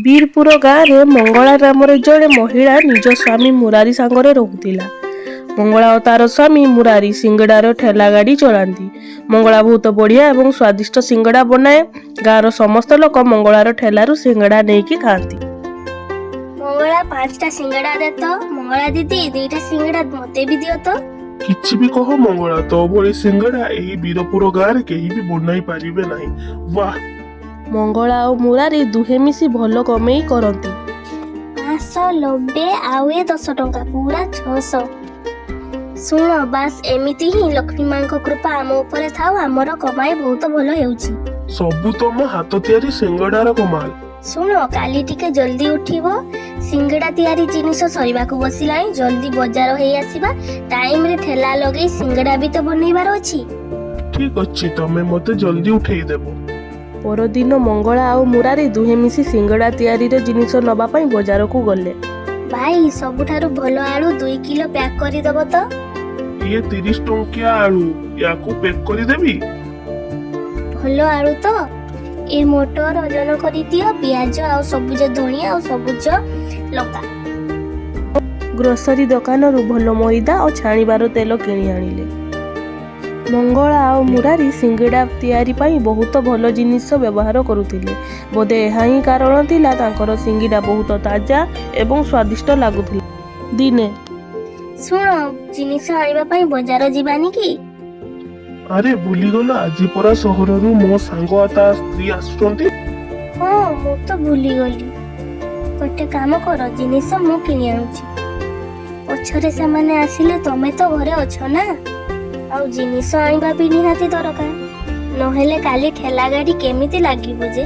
ବୀରପୁର ଗାଁରେ ମଙ୍ଗଳା ନାମରେ ଜଣେ ମହିଳା ନିଜ ସ୍ୱାମୀ ମୁରାରୀ ସାଙ୍ଗରେ ରହୁଥିଲା। ମଙ୍ଗଳା ଓ ତାର ସ୍ୱାମୀ ମୁରାରୀ ସିଙ୍ଗଡ଼ାର ଠେଲା ଗାଡ଼ି ଚଳାନ୍ତି। ମଙ୍ଗଳା ବହୁତ ବଢ଼ିଆ ଏବଂ ସ୍ୱାଦିଷ୍ଟ ସିଙ୍ଗଡ଼ା ବନାଏ। ଗାଁର ସମସ୍ତ ଲୋକ ମଙ୍ଗଳାର ଠେଲାରୁ ସିଙ୍ଗଡ଼ା ନେଇକି ଖାଆନ୍ତି। ମଙ୍ଗଳା, 5ଟା ସିଙ୍ଗଡ଼ା ଦେ ତ। ମଙ୍ଗଳା ଦିଦି, 2ଟା ସିଙ୍ଗଡ଼ା ମତେ ବି ଦିଅ ତ। କିଛି ବି କହ ମଙ୍ଗଳା, ତୋ ଭଳି ସିଙ୍ଗଡ଼ା ଏହି ବୀରପୁର ଗାଁରେ କେହି ବି ବନାଇ ପାରିବେ ନାହିଁ। ବାଃ! ମଙ୍ଗଳା ଓ ମୁରାରୀ ଦୁହେଁ ମିଶି ଭଲ କମେଇ କରନ୍ତି। 590 ଆଉ ଏ 10 ଟଙ୍କା, ପୁରା 600। ଶୁଣ, ବାସ୍ ଏମିତି ହିଁ ଲକ୍ଷ୍ମୀ ମାଙ୍କ କୃପା ଆମ ଉପରେ ଥାଉ। ଆମର କମାଇ ବହୁତ ଭଲ ହେଉଛି। ସବୁ ତମ ହାତ ତିଆରି ସିଙ୍ଗଡ଼ାର କମାଲ। ଶୁଣ, କାଲି ଟିକେ ଜଲ୍ଦି ଉଠିବ। ସିଙ୍ଗଡ଼ା ତିଆରି ଜିନିଷ ସରିବାକୁ ବସିଲାଣି। ଜଲ୍ଦି ବଜାର ହେଇ ଆସିବା। ଟାଇମରେ ଠେଲା ଲଗେଇ ସିଙ୍ଗଡ଼ା ବି ତ ବନେଇବାର ଅଛି। ଠିକ ଅଛି, ତମେ ମତେ ଜଲ୍ଦି ଉଠେଇ ଦେବ। ପରଦିନ ମଙ୍ଗଳା ଆଉ ମୁରାରୀ ଦୁହେଁ ମିଶି ସିଙ୍ଗଡ଼ା ତିଆରିର ଜିନିଷ ନବା ପାଇଁ ବଜାରକୁ ଗଲେ। ଭାଇ, ସବୁଠାରୁ ଭଲ ଆଳୁ 2 କିଲୋ ପ୍ୟାକ୍ କରିଦବ ତ। ଇଏ 30 ଟଙ୍କିଆ ଆଳୁ, ୟାକୁ ପ୍ୟାକ୍ କରିଦେବି? ଭଲ ଆଳୁ ତ। ଏ ମଟର ଓଜନ କରିଦିଅ, ପିଆଜ ଆଉ ସବୁଜ ଧନିଆ ଆଉ ସବୁଜ ଲଙ୍କା। ଗ୍ରୋସରୀ ଦୋକାନରୁ ଭଲ ମଇଦା ଓ ଛାଣିବାର ତେଲ କିଣି ଆଣିଲେ। ମଙ୍ଗଳା ଆଉ ମୁରାରୀ ସିଙ୍ଗଡ଼ା ତିଆରି ପାଇଁ ବହୁତ ଭଲ ଜିନିଷ ବ୍ୟବହାର କରୁଥିଲେ। ବୋଧେ ଏହା ହିଁ କାରଣ ଥିଲା, ତାଙ୍କର ସିଙ୍ଗଡ଼ା ବହୁତ ତାଜା ଏବଂ ସ୍ୱାଦିଷ୍ଟ ଲାଗୁଥିଲା। ଦିନେ ଶୁଣ, ଜିନିଷ ଆଣିବା ପାଇଁ ବଜାର ଯିବାନି କି? ଆରେ, ଭୁଲିଗଲ? ଆଜି ପରା ସହରରୁ ମୋ ସାଙ୍ଗ ଆଉ ତା ସ୍ତ୍ରୀ ଆସୁଛନ୍ତି। ହଁ, ମୁଁ ତ ଭୁଲିଗଲି। ଗୋଟେ କାମ କର, ଜିନିଷ ମୁଁ କିଣି ଆଣୁଛି। ପଛରେ ସେମାନେ ଆସିଲେ ତମେ ତ ଘରେ ଅଛ ନା? ଆଉ ଜିନିଷ ଆଣିବା ବି ନିହାତି ଦରକାର, ନହେଲେ କାଲି ଠେଲା ଗାଡ଼ି କେମିତି ଲାଗିବ ଯେ।